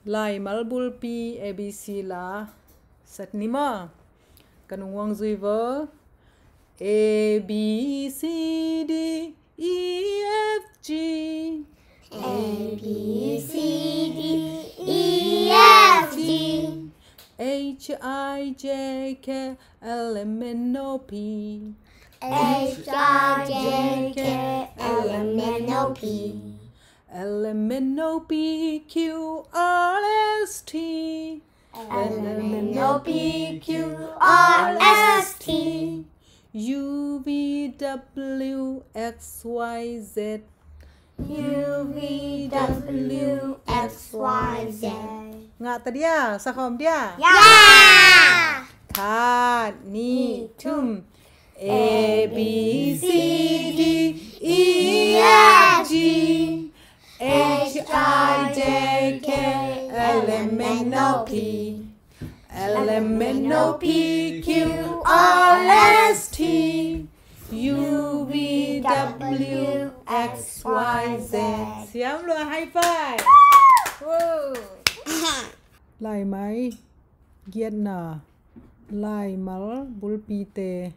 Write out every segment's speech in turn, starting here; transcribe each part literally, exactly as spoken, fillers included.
Laimal bulpi A B C la sat ni maw. Ka nung uang zui vo. A B C D E F G. A B C D E F G. H I J K L M N O P. H I J K L M N O P. L M N O P Q R S T. L M N O P Q R S T. U V W X Y Z. U V W X Y Z. Ngah ta dia, sa khawm dia. Ya. Khat, nih, thum. A B C D E F G H I J K L M N O P. L M N O P Q R S T U V W X Y Z. Siam lua, high five. Laimal giatna. Laimal bulpite.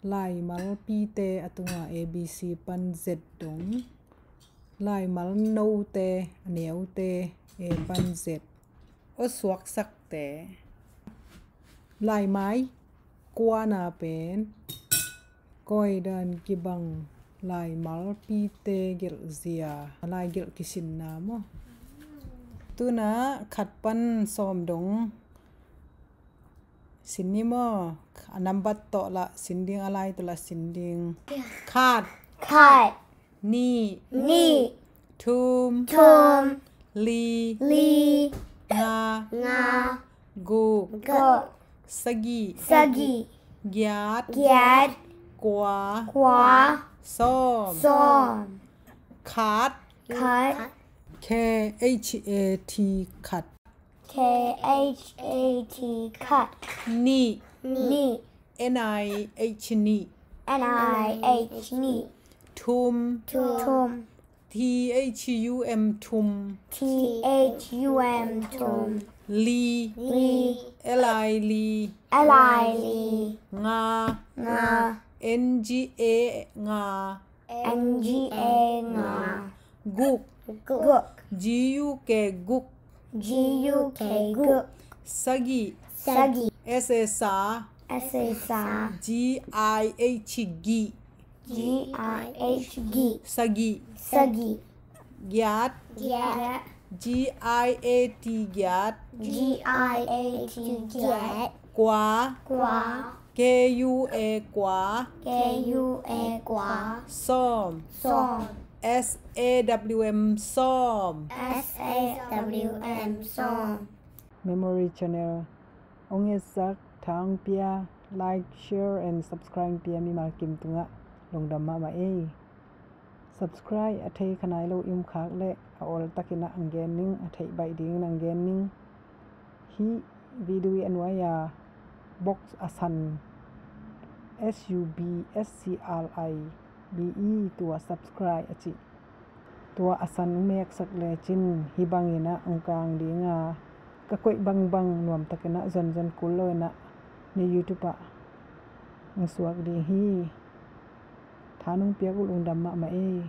Laimal pite a tunga A B C pan Z dong. Laimal note a neute A pan Z. Aw suaksakte. Laimal kuana pen koi dan kibang laimal pite gelh zia, lai gelh kisinna maw. Tuna khat pan sawm dong sin ni maw. A nambat tawh lah sin ding, a lai tawh lah sin ding. Khat. Khat. Nih. Nih. Thum. Thum. Li. Li. Nga. Nga. Guk. Guk. Sagih. Sagih. Giat. Giat. Kua. Kua. Sawm. Sawm. Khat. Khat. K H A T, khat. K H A T, khat. Nih. Nih. N I H, nih. N I H, nih. Thum. Thum. T H U M, thum. T H U M, thum. Li. Li. L I, li. L I, li. Nga. Nga. N G A, nga. N G A, nga. Guk. Guk. G U K, guk. G U K, guk. Sagih. Sagih. S A, sa. S A, sa. G I H, gih. G I H, gih. Sagih. Sagih. Giat. Giat. G I A T, giat. G I A T, giat. Kua. Kua. K U A, kua. K U A, kua. Sawm. Sawm. S A W M, sawm. S A W M, sawm. Memory Channel hong etsak, tha hong pia, like, share and subscribe pia mimal kim tungah lungdam mahmah ei. Subscribe a thei kha nai lo i om khak leh a oltakin ah hong gen ning, a theih baih dingin hong gen ning. Hih video i a nuai-a box a san S U B S C R I B E, tua subscribe a cih. Tua a san hong meksak lecin hih bangin ah hong kang ding a, ka koih bangbang nuamtakin ah zonzon kul loin ah na YouTube ah hong suak ding hi. Tha nong piak uh lungdam mahmah ei.